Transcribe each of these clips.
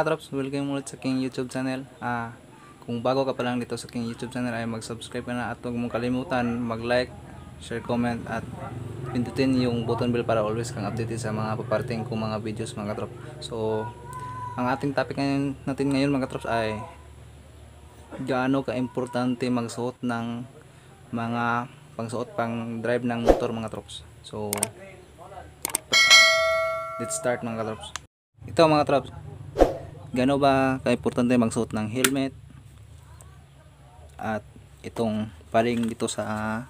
Mga katrops, welcome ulit sa aking YouTube channel. Kung bago ka pa lang dito sa aking YouTube channel ay mag-subscribe ka na at huwag mong kalimutan mag-like, share, comment at pindutin yung button bell para always kang updated sa mga paparating kong mga videos, mga katrop. So, ang ating topic natin ngayon, mga katrops, ay gaano ka-importante magsuot ng mga pangsuot pang drive ng motor, mga trops. So, let's start, mga katrops. Ito, mga trops, gaano ba ka-importante magsuot ng helmet at itong paring dito sa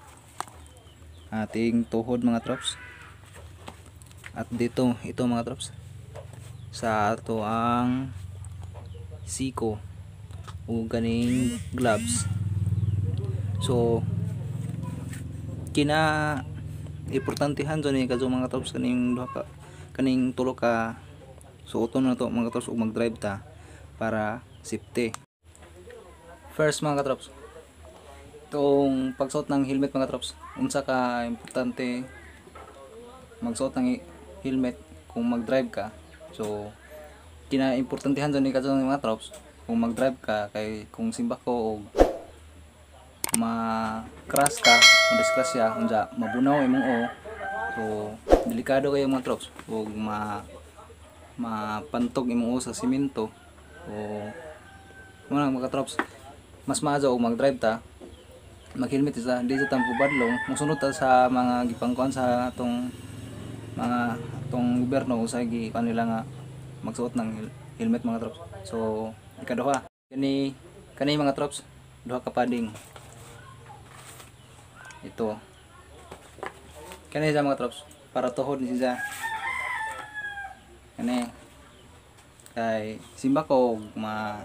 ating tuhod, mga trops, at dito ito, mga trops, sa ato ang siko o ganing gloves. So kina importantehan jud ni kadto, mga trops, kaning duha ka, kaning tulo ka suoton na to, mga katrops, ug mag-drive ta para safety. First, mga katrops, itong pagsuot ng helmet, mga katrops. Unsa ka importante magsuot ng helmet kung mag-drive ka? So kina-importantehan jud ni kadto, mga trops, kung mag-drive ka kay kung simbako og ma-crash ka, madisgrasya, unsa mabunaw imong o. So delikado kayo, mga trops, ug mapantog imong uo sa simento o mao na, mga trops. Mas maayo og mag-drive ta, mag-helmet sa di sa tampo badlong, mosunod ta sa mga gipangkuan sa atong mga atong gobyerno sa gi nila nga magsuot ng helmet, mga trops. So ikaduha, kani kani, mga trops, duha ka padding. Ito kani sa mga trops, para tuhod ni siya kani, kay simba ko ma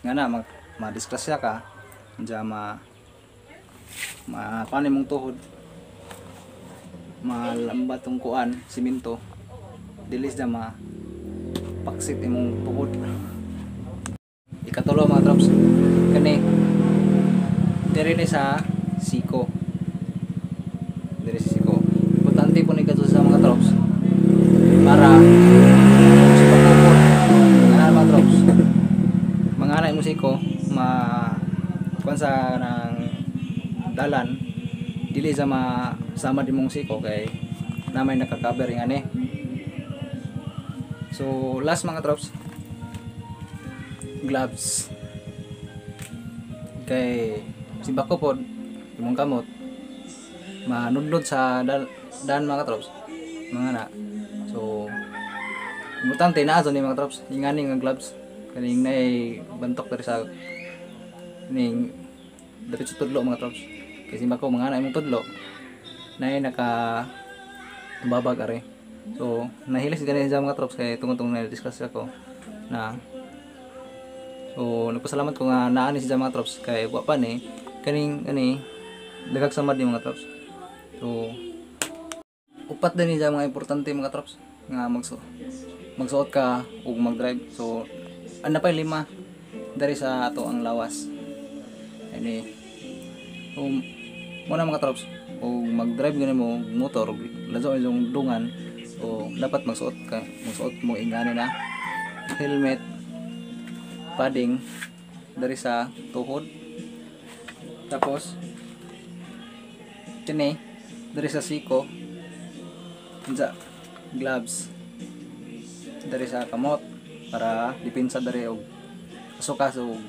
nga na mag madisgrasya ka, diya ma ma paano imong tuhod, malambat tong kuan simento, dilis na ma paksit imong tuhod. Ikatulo, mga trops, kani diri ni sa siko, diri sa siko. Importante po ni kadto sa mga trops para sa pagkukot nga, mga trops, mga anak imong siko ma kuan sa ng dalan, dili sa masama imong siko kay na may naka-cover nga ni. So last, mga trops, gloves, kay simbako pod imong kamot manudlod sa dan, mga trops, mga na. So importante na ni, mga trops, ingani nga gloves, kaning nay bantok diri sa ning dapit sa tudlo, mga trops, kay simbako mga na imong tudlo nay naka babag are. So nahilis gani sa mga trops kay tungod tong na-discuss ako na. So nagpasalamat ko nga naa ni siya, mga trops, kay wa pa ni kaning kani dagag samad ni, mga trops. So upat din siya mga importante, mga trops, nga magsuot ka ug mag-drive. So ana pa lima, dari sa ato ang lawas ini. So mo na, mga trops, ug mag-drive gani mo motor ug lazo yung dungan, so dapat magsuot ka, magsuot mo ingani na helmet, padding dari sa tuhod, tapos kini dari sa siko, unsa gloves dari sa kamot para depensa dari og asukas og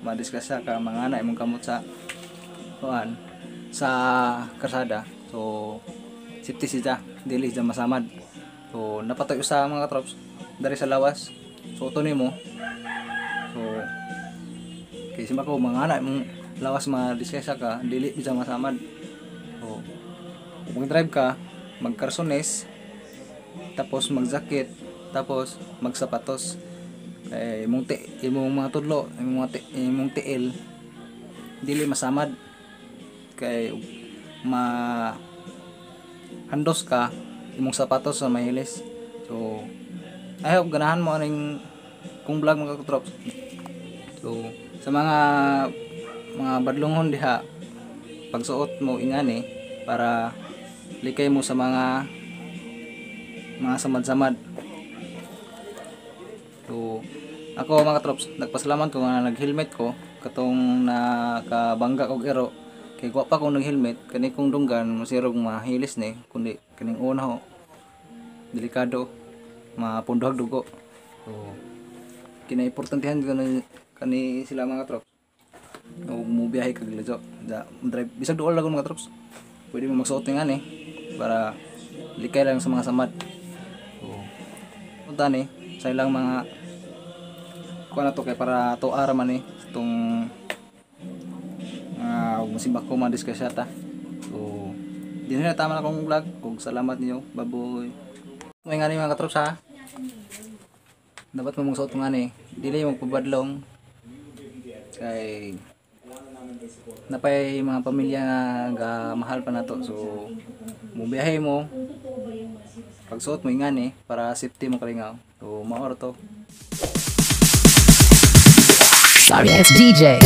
madisgrasya ka, mga na imong kamot sa kuan sa karsada. So safety siya, dili siya masamad. So napatay usa, mga katrops, dari sa lawas, suoton nimo. So kay simba ko mga anak imong lawas, madisgrasya ka, dili siya masamad. So kung drive ka, magkarsones, tapos magjacket, tapos magsapatos, kay imong mga tudlo, imong tiil dili masamad kay ma handos ka, imong sapatos sa mahilis. So I hope ganahan mo aning kong vlog, mga katrops. So sa mga badlonghon diha, pagsuot mo ingani para likay mo sa mga samad-samad. So Ako, mga katrops, nagpasalamat ko nga nag-helmet ko katong nakabangga og ero, kay wa pa ko nag-helmet, kani kong dunggan masirog, mahilis ni, kundi kaning una ho, delikado, mapundohag dugo. So kinaimportantehan ko na kani sila, mga katrops, o mubiyahe kag lidyo da drive, bisag duol lang, mga katrops, pwede mo magsuot ng ani para likay lang sa mga samad. So punta ni sa ilang mga kuha na to, kay para to ara man eh itong musibak ko mga disgrasya ta. So di na tama na akong vlog ug salamat niyo. Baboy. May ngani, mga katrops, ha. Dapat mo magsuot ng ani, dili mo pabadlong, kay napay mga pamilya nga ga mahal pa nato. So mubiyahe mo, pagsuot mo ingani para safety mo kalingaw. So mao ra to. Sorry ass DJ.